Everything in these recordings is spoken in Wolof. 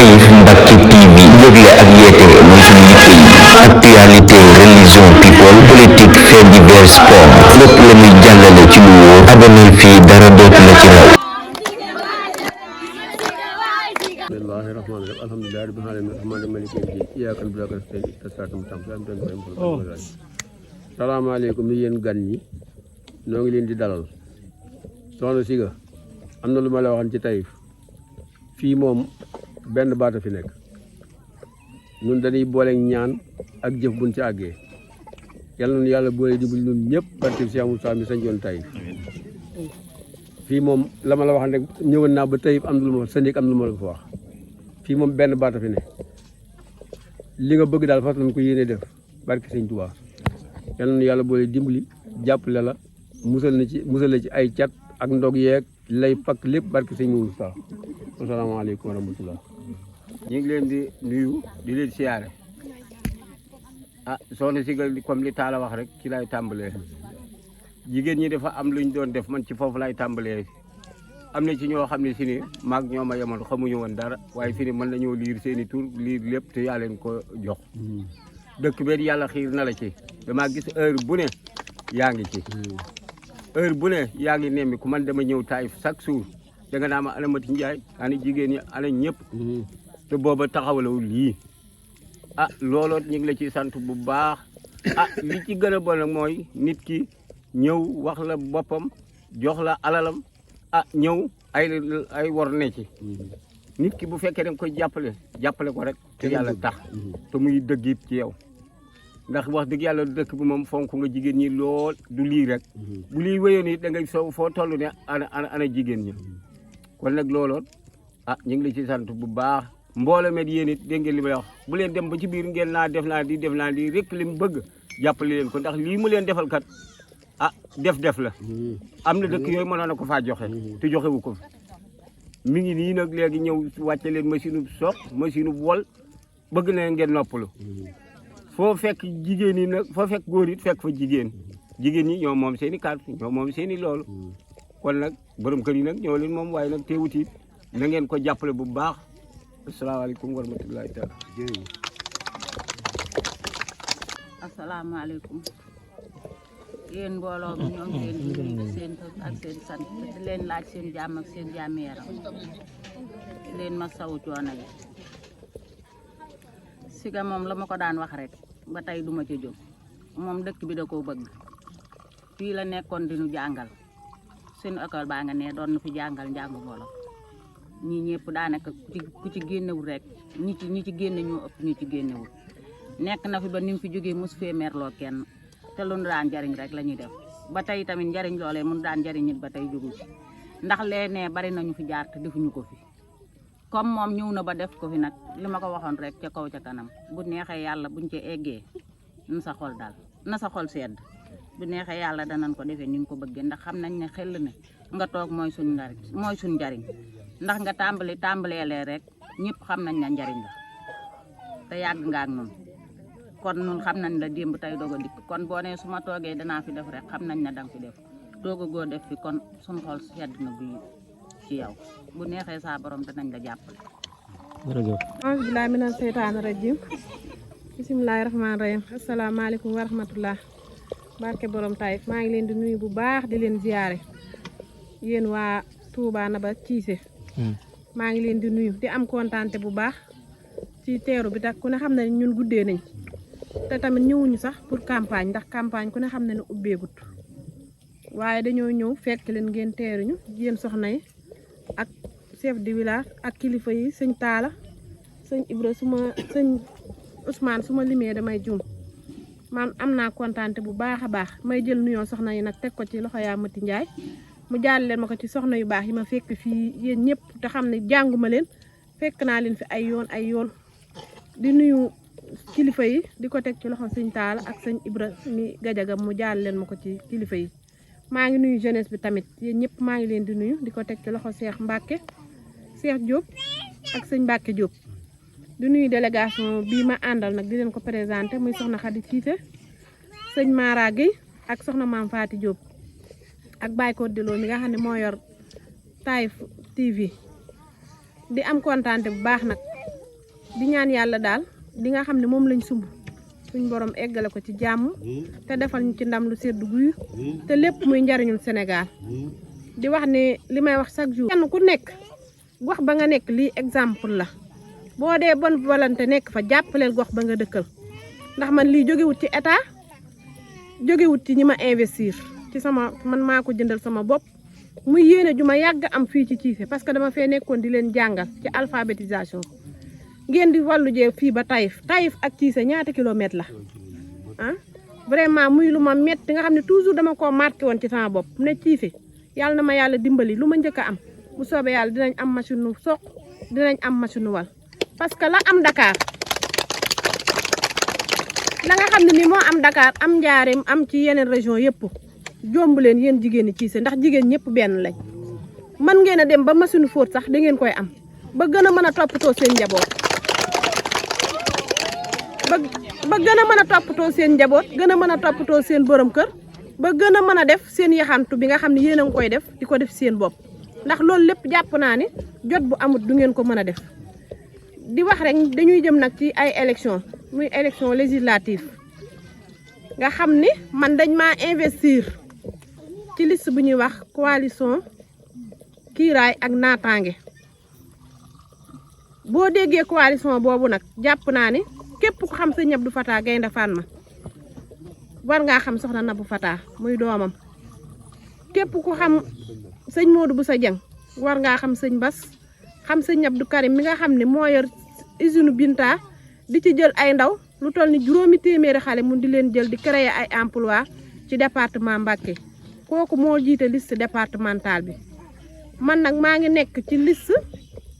Taïf Mbacke TV yëgle ak yeete mooy suñu yitte yi actualité religion people politique fait divers sport lépp la muy jàllale ci lu wóor abonné fii dara dootu la ci raw. bismillahi rahmaani rahim alhamdulillahi rabbil alamin rahmaani maliki yawmi din iyyaka na'budu wa iyyaka nasta'in ihdinas siratal mustaqim salaamaaleykum ni yéen gan ñi noo ngi leen di dalal soxna Siga am na lu ma la waxoon ci Taïf fii moom benn baata fi nekk ñun dañuy boole ñaan ak jëf buñ ci àggee yal na yàlla boole dimbali ñun ñëpp barke Cheikh Moussa mi sañ joon Taïf fii moom la ma la wax rek ñëwoon naa ba Taïf am na lu ma sa néeg am na lu ma la fa wax fii moom benn baata fi ne li nga bëgg daal fas nañ ko yéene def barke Sëñ Tuubaa yal na yàlla boole dimbali jàppale la musal la ci ay cat ak ndog yeeg lay fakk lépp barke Sëñ Moussa asalaamaaleykum wa rahmatullah ñu ngi leen di nuyu di leen siyaare soxna si comme li Talla wax rek ci lay tàmbalee jigéen ñi dafa am lu ñu doon def man ci foofu lay tàmbalee am na ci ñoo xam ne si ni maag ñoo ma yemoon xamuñu woon dara waaye fi ni mën nañoo liir seen i tur liir lépp te yaa leen ko jox dëkk bee yàlla xiir na la ci damaa gis heure bu ne yaa ngi ci heure bu ne yaa ngi nemmi ku man dama ñëw Taïf chaque jour da nga naa ma ana Mati Ndiaye ana jigéen ñi ana ñëpp te booba taxawalawul lii looloot ñu ngi la ci sant bu baax li ci gën a bon nag mooy nit ki ñëw wax la boppam jox la alalam ñëw ay wor ne ci nit ki bu fekkee da nga koy jàppale ko rek te yàlla tax te muy dëgg it ci yow ndax wax dëgg yàlla dëkk bi moom fonk nga jigéen ñi lool du lii rek bu lii wéyoon it da ngay foo toll ne ana jigéen ñi kon nag looloot ñu ngi la ci sant bu baax mbooloo met yéen it dégg ngeen li may wax bu leen dem ba ci biir ngeen naa def naa di rek li mu bëgg jàppale leen ko ndax lii mu leen defal kat def la am na dëkk yooyu mënoon na ko faa joxe te joxewu ko fi mi ngi nii nag léegi ñëw wàcce leen machine soq machine wol bëgg na ngeen noppalu foo fekk jigéen ñi nag foo fekk góor it fekk fa jigéen ñi ñoo moom seen i carte ñoo moom seen i loolu kon nag borom kër yi nag ñoo leen moom waaye nag teewut it na ngeen ko jàppale bu baax asalaamaaleykum wa rahmatulahi taala asalaamaaleykum yéen mbooloo mi ñoo ngi leen di nuyu seen tur ak seen sant di leen laaj seen jàmm ak seen jàmm yaram di leen ma sawu coono yi Siga moom la ma ko daan wax rek ba tey duma ci jóg moom dëkk bi da koo bëgg fii la nekkoon di nu jàngal suñu école baa nga ne doon nu fi jàngal njàngu wolof ñii ñëpp daanaka ku ci génnewul rek ñi ci génne ñoo ëpp ñi ci génnewul nekk na fi ba ni mu fi jógee mosu fee merloo kenn te lu nu daan jariñ rek la ñuy def ba tey tamit njariñ loolee mun daan jariñ nit ba tey jógu ci ndax lee bari nañu fi jaar te defuñu ko fi comme moom ñëw na ba def ko fi nag li ma ko waxoon rek ca kaw ca kanam bu neexee yàlla buñ ci eggee na sa xol daal na sa xol sedd bu neexee yàlla danañ ko defee ni nga ko bëggee ndax xam nañ ne xel ne nga toog mooy suñ njariñ ndax nga tàmbaleelee rek ñëpp xam nañ ne njariñ la te yàgg nga ak noonu kon nun xam nañ la démb tey doog a dikk kon boo nee su ma toogee danaa fi def rek xam nañ ne danga fi def doog a goo def fi kon suñu xol sedd na bu ci yow bu neexee saa borom danañ la jàppale. jërëjëf. auzu billaahi mina seytaani rajiim bismillaahi rahmaani rahiim asalaamaaleykum wa rahmatullah barke borom Taïf maa ngi leen di nuyu bu baax di leen ziyaare yéen waa Touba Naba Cissé maa ngi leen di nuyu di am kontaante bu baax ci teeru bi tax ku ne xam ne ñun guddee nañ te tamit ñëwuñu sax pour campagne ndax campagne ku ne xam ne ne ubbeegut waaye dañoo ñëw fekk leen ngeen teeruñu yéen soxna yi ak chef de village ak kilifa yi sëñ Talla sëñ Ibra sëñ Ousmane su ma limee damay juum man am naa kontaante bu baax a baax may jël nuyoo soxna yi nag teg ko ci loxo yaa Mati Ndiaye mu jàll leen ma ko ci soxna yu baax yi ma fekk fii yéen ñëpp te xam ne jànguma leen fekk naa leen fi ay yoon di nuyu kilifa yi di ko teg ci loxo sëñ Talla ak sëñ Ibra mi Gajaga mu jàll leen ma ko ci kilifa yi maa ngi nuyu jeunesse bi tamit yéen ñëpp maa ngi leen di nuyu di ko teg ci loxo Cheikh Diop ak sëñ Mbacke Diop di nuyu délégation bii ma àndal nag di leen ko présenté muy soxna Khady Cissé sëñ Mara Gueye ak soxna Maam Faati Diop ak Baye Codé Lo mi nga xam ne moo yor Taïf TV di am kontaante bu baax nag di ñaan yàlla daal li nga xam ne moom lañ sumb suñ borom eggale ko ci jàmm te defal ñu ci ndam lu sedd guy te lépp muy njariñul Sénégal di wax ne li may wax chaque jour kenn ku nekk gox ba nga nekk lii exemple la boo dee bonne volonté nekk fa jàppaleel gox ba nga dëkkal ndax man lii jógewut ci état jógewut ci ñi ma investir ci sama man maa ko jëndal sama bopp muy yéene ju ma yàgg am fii ci Cissé parce que dama fee nekkoon di leen jàngal ci alphabétisation ngeen di wàllu jee fii ba Taïf ak Cissé ñaata kilomètre la ah vraiment muy lu ma metti nga xam ne toujours dama koo marqué woon ci sama bopp ne Cissé yàlla na ma yàlla dimbali lu ma njëkk a am bu soobee yàlla dinañ am machine nu soq dinañ am machine nu wal parce que la am Dakar la nga xam ne ni moo am Dakar am Njaareem am ci yeneen région yëpp jomb leen yéen jigéen ñi Cissé ndax jigéen ñëpp benn lañ man ngeen a dem ba machine fóot sax da ngeen koy am ba gën a mën a toppatoo seen njaboot ba gën a mën a toppatoo seen njaboot gën a mën a toppatoo seen borom kër ba gën a mën a def seen yaxantu bi nga xam ne yéen a ngi koy def di ko def seen bopp ndax loolu lépp jàpp naa ne jot bu amut du ngeen ko mën a def di wax rek dañuy jëm nag ci ay élection muy élection législative nga xam ni man dañ maa investir ci liste bu ñuy wax coalition kiiraay ak naataange boo déggee coalition boobu nag jàpp naa ne képp ku xam sëñ Abdou Fatah Gaynde Fatma war ngaa xam soxna Nabou Fatah muy doomam képp ku xam sëñ Modou Boussa Dieng war ngaa xam sëñ Bass xam sëñ Abdou Karim mi nga xam ne moo yor usine Binta di ci jël ay ndaw lu toll ni 200 xale mun di leen jël di créer ay emploi ci département Mbacké kooku moo jiite liste départementale bi man nag maa ngi nekk ci liste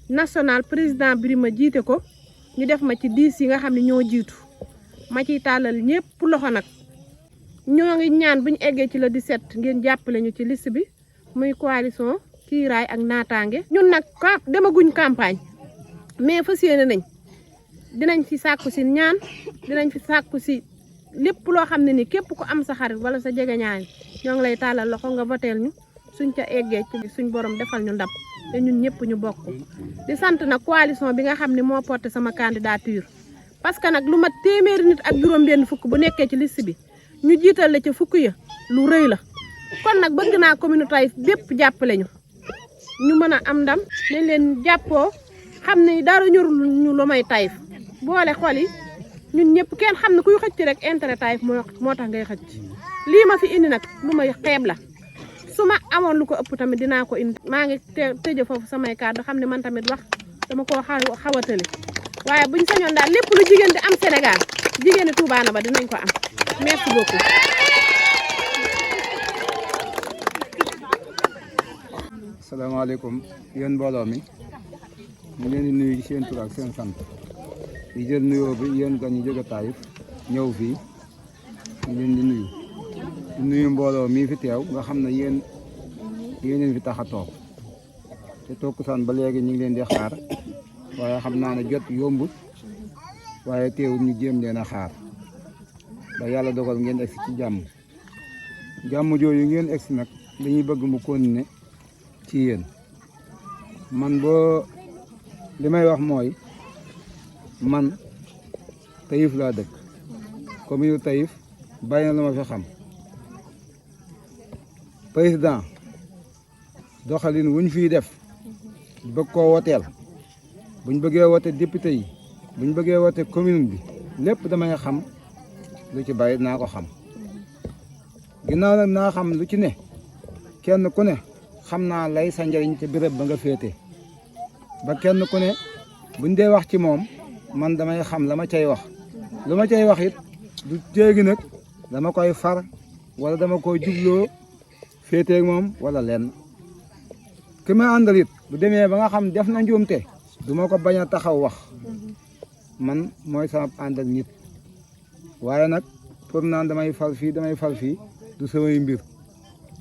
nationale président Birima jiite ko ñu def ma ci 10 yi nga xam ne ñoo jiitu ma ciy tàllal ñëpp loxo nag ñoo ngi ñaan bu ñu eggee ci le 17 ngeen jàppale ñu ci liste bi muy coalition kiiraay ak naataange ñun nag demaguñ campagne mais fas yéene nañ dinañ fi sàkku si ñaan dinañ fi sàkku si lépp loo xam ne ni képp ku am sa xarit wala sa jegeñaay ñoo ngi lay tàllal loxo nga voteel ñu suñ ca eggee ci suñ borom defal ñu ndam te ñun ñëpp ñu bokk di sant nag coalition bi nga xam ne moo porté sama candidature parce que nag lu mat téeméeri nit ak juróom-benn fukk bu nekkee ci liste bi ñu jiital la ca fukk ya lu rëy la kon nag bëgg naa commune Taïf bépp jàppale ñu mën a am ndam nañ leen jàppoo xam ne dara ñorul ñu lu may Taïf boole xol yi ñun ñëpp kenn xam ne kuy xëcc rek intérêt Taïf moo tax ngay xëcc lii ma fi indi nag lu may xeeb la su ma amoon lu ko ëpp tamit dinaa ko indi maa ngi tëje foofu samay kàddu xam ne man tamit wax dama koo xawatale waaye buñ sañoon daal lépp lu jigéen di am Sénégal jigéeni Touba na ba dinañ ko am merci beaucoup. asalaamaaleykum yéen mbooloo mi ñu leen di nuyu ci seen tur ak seen sant di jël nuyoo bi yéen gan ñu jóge Taïf ñëw fii ñu leen di nuyu mbooloo mii fi teew nga xam ne yéen leen fi tax a toog te takkusaan ba léegi ñu ngi leen di xaar waaye xam naa ne jot yombul waaye teewul ñu jéem leen a xaar ba yàlla dogal ngeen egsi ci jàmm jooju ngeen egsi nag dañuy bëgg mu continuer ci yéen man boo li may wax mooy man Taïf laa dëkk commune Taïf bàyyi na la ma fi xam président doxalin wuñ fiy def bëgg koo woteel buñ bëggee wote député yi buñ bëggee wote commune bi lépp damay xam lu ci bàyyi naa ko xam ginnaaw nag naa xam lu ci ne kenn ku ne xam naa lay sa njëriñ ca béréb ba nga féete ba kenn ku ne buñ dee wax ci moom man damay xam la ma cay wax lu ma cay wax it du jéegi nag dama koy far wala dama koy jubloo féeteeg moom wala lenn ki ma àndal it bu demee ba nga xam def na njuumte du ma ko bañ a taxaw wax man mooy sama àndal nit waaye nag pour naan damay fal fii du samay mbir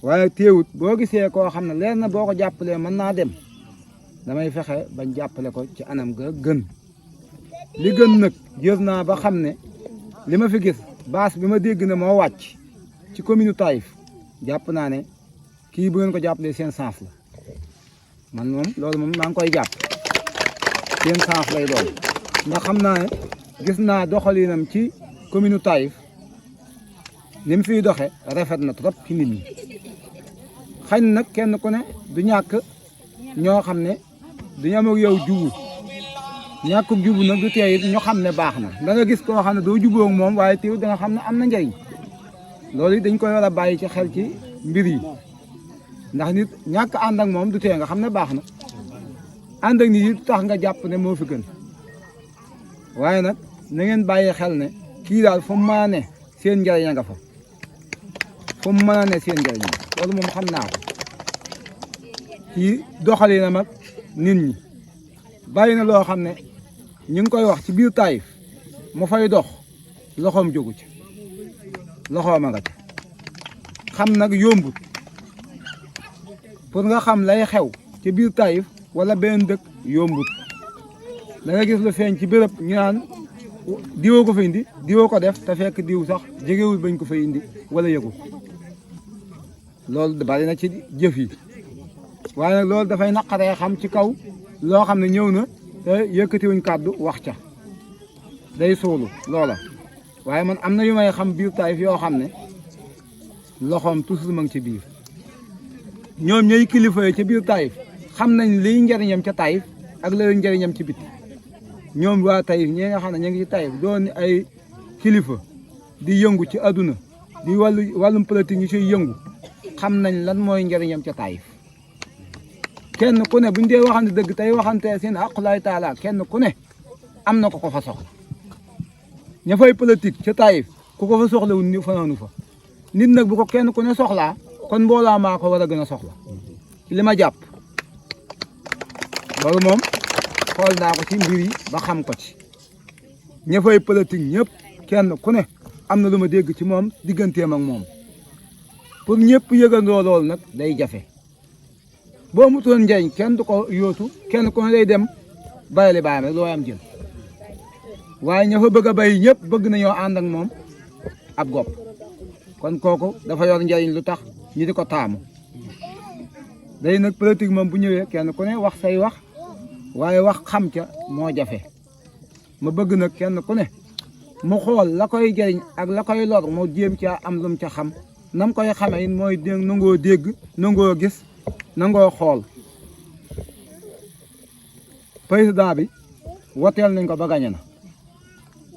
waaye teewut boo gisee koo xam ne leer na boo ko jàppalee mën naa dem damay fexe bañ jàppale ko ci anam ga gën li gën nag jër naa ba xam ne li ma fi gis baas bi ma dégg ne moo wàcc ci commune Taïf jàpp naa ne kii bu ngeen ko jàppalee seen sens la man moom loolu moom maa ngi koy jàpp seen sens lay doon ndax xam naa ne gis naa doxalinam ci commune Taïf ni mu fiy doxe rafet na trop ci nit ñi xañ nag kenn ku ne du ñàkk ñoo xam ne du ñu am ak yow jubu ñàkk jubu nag du tee it ñu xam ne baax na da nga gis koo xam ne doo juboo ak moom waaye teew da nga xam ne am na njëriñ loolu it dañ koy war a bàyyi ci xel ci mbir yi ndax nit ñàkk ànd ak moom du tee nga xam ne baax na ànd ak nit yi tax nga jàpp ne moo fi gën waaye nag na ngeen bàyyi xel ne kii daal fu mu mën a ne seen njëriñ a nga fa fu mu mën a ne seen njëriñ loolu moom xam naa ko kii doxalinam ak nit ñi bàyyi na loo xam ne ñu ngi koy wax ci biir Taïf mu fay dox loxoom jógu ci loxoom a nga ci xam nag yombut pour nga xam lay xew ci biir Taïf wala benn dëkk yombut da nga gis lu feeñ ci béréb ñu naan diwoo ko fa indi diwoo ko def te fekk diw sax jegewul bañ ko fa indi wala yëgu loolu bari na ci jëf yi waaye nag loolu dafay naqaree xam ci kaw loo xam ne ñëw na te yëkkatiwuñ kàddu wax ca day suulu loola waaye man am na yu may xam biir Taïf yoo xam ne loxoom toujours ma ngi ci biir ñoom ñooy kilifa yi ca biir Taïf xam nañ liy njëriñam ca Taïf ak la njëriñam ci biti ñoom waa Taïf ñi nga xam ne ñu ngi ci Taïf doon ay kilifa di yëngu ci àdduna di wàllum politique ñu ciy yëngu xam nañ lan mooy njëriñam ca Taïf kenn ku ne buñ dee waxante dëgg tey waxante seen aqulaay taala kenn ku ne am na ko ko fa soxla ña fay politique ca Taïf ku ko fa soxlawul ni fanaanu fa nit nag bu ko kenn ku ne soxlaa kon mbooloo maa ko war a gën a soxla li ma jàpp loolu moom xool naa ko ci mbir yi ba xam ko ci ña fay politique ñëpp kenn ku ne am na lu ma dégg ci moom digganteem ak moom pour ñëpp yëgandoo loolu nag day jafe boo amutoon njëriñ kenn du ko yóotu kenn ku ne day dem bayali baayam rek loo am jël waaye ña fa bëgg a bay ñëpp bëgg nañoo ànd ak moom ab gopp kon kooku dafa yor njëriñ lu tax ñi di ko taamu day nag politique moom bu ñëwee kenn ku ne wax say wax waaye wax xam ca moo jafe ma bëgg nag kenn ku ne mu xool la koy jëriñ ak la koy lor moo jéem caa am lum ca xam nam koy xamee it mooy nangoo dégg nangoo gis nangoo xool président bi woteel nañ ko ba gañe na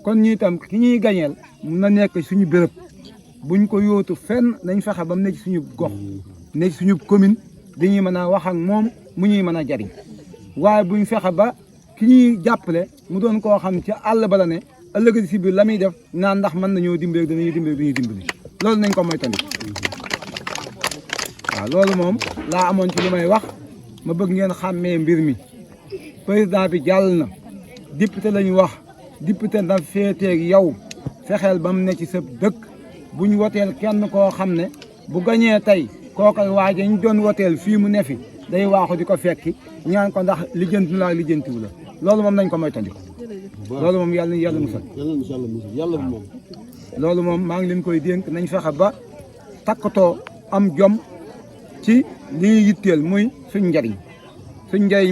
kon ñi itam ki ñuy gañeel mun na nekk suñu béréb buñ ko yóotu fenn nañ fexe ba mu nekk suñu gox nekk suñu commune dañuy mën a wax ak moom mu ñuy mën a jariñ waaye buñ fexe ba ki ñuy jàppale mu doon koo xam ci àll ba la ne ëllëg si biir la muy def naan ndax mën nañoo dimbali danañu dimbali loolu nañ ko moytandi waaw loolu moom laa amoon ci li may wax ma bëgg ngeen xàmmee mbir mi président bi jàll na député lañu wax député na féeteeg yow fexeel ba mu ne ci sa dëkk buñ woteel kenn koo xam ne bu gañee tey kooka waaje ñu doon woteel fii mu ne fi day waaxu di ko fekki ñaan ko ndax lijjanti laa lijjantiwu la loolu moom nañ ko moytandiku loolu moom yàlla na yàlla musal loolu moom maa ngi leen koy dénk nañ fexe ba takkatoo am jom ci li ñuy yitteel muy suñ njariñ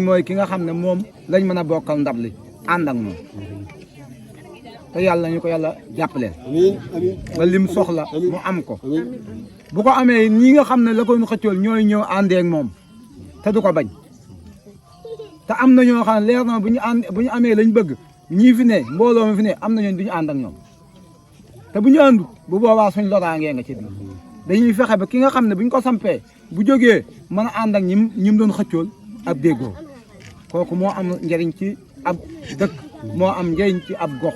mooy ki nga xam ne moom lañ mën a bokkal ndab li ànd ak moom te yàlla nañu ko yàlla jàppaleel ba lim soxla mu am ko bu ko amee ñi nga xam ne la ko ñu xëccool ñooy ñëw àndee ak moom te du ko bañ te am na ñoo xam ne leer na bu ñu amee lañ bëgg ñii fi ne mbooloo mi fi ne am na ñooñ du ñu ànd ak ñoom te bu ñu àndut bu boobaa suñ loraangee nga ci biir dañuy fexe ba ki nga xam ne bu ñu ko sampee bu jógee mën a ànd ak ñim doon xëccool ab déggoo kooku moo am njëriñ ci ab dëkk moo am njëriñ ci ab gox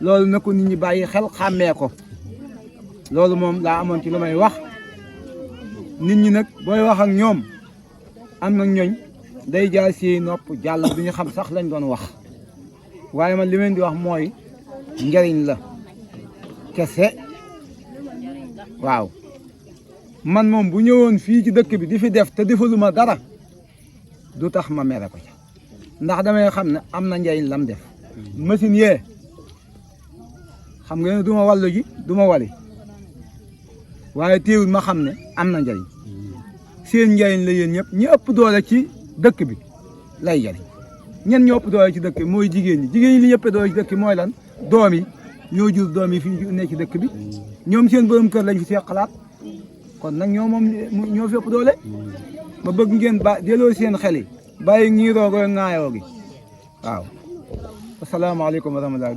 loolu na ko nit ñi bàyyi xel xàmmee ko loolu moom laa amoon ci lu may wax nit ñi nag booy wax ak ñoom am na ñooñ day jaar si nopp jàll du ñu xam sax lañ doon wax waaye man li leen di wax mooy njëriñ la kese waaw man moom bu ñëwoon fii ci dëkk bi di fi def te defaluma dara du tax ma mere ko ca ndax damay xam ne am na njëriñ lam def machine yee xam nga ne du ma wàllu ji du ma wali waaye téewul ma xam ne am na njëriñ seen njëriñ la yéen ñëpp ñi ëpp doole ci dëkk bi lay jëriñ ñen ñoo ëpp doole ci dëkk bi mooy jigéen ñi li ñëpp doole ci dëkk bi mooy lan doom yi ñoo jur doom yi fi ne ci dëkk bi ñoom seen borom kër lañ fi see xalaat kon nag ñoo fi ëpp doole ma bëgg ngeen delloo seen xel yi bàyyi ñii roogoo ŋaayoo gi waaw asalaamaaleykum wa rahmatulah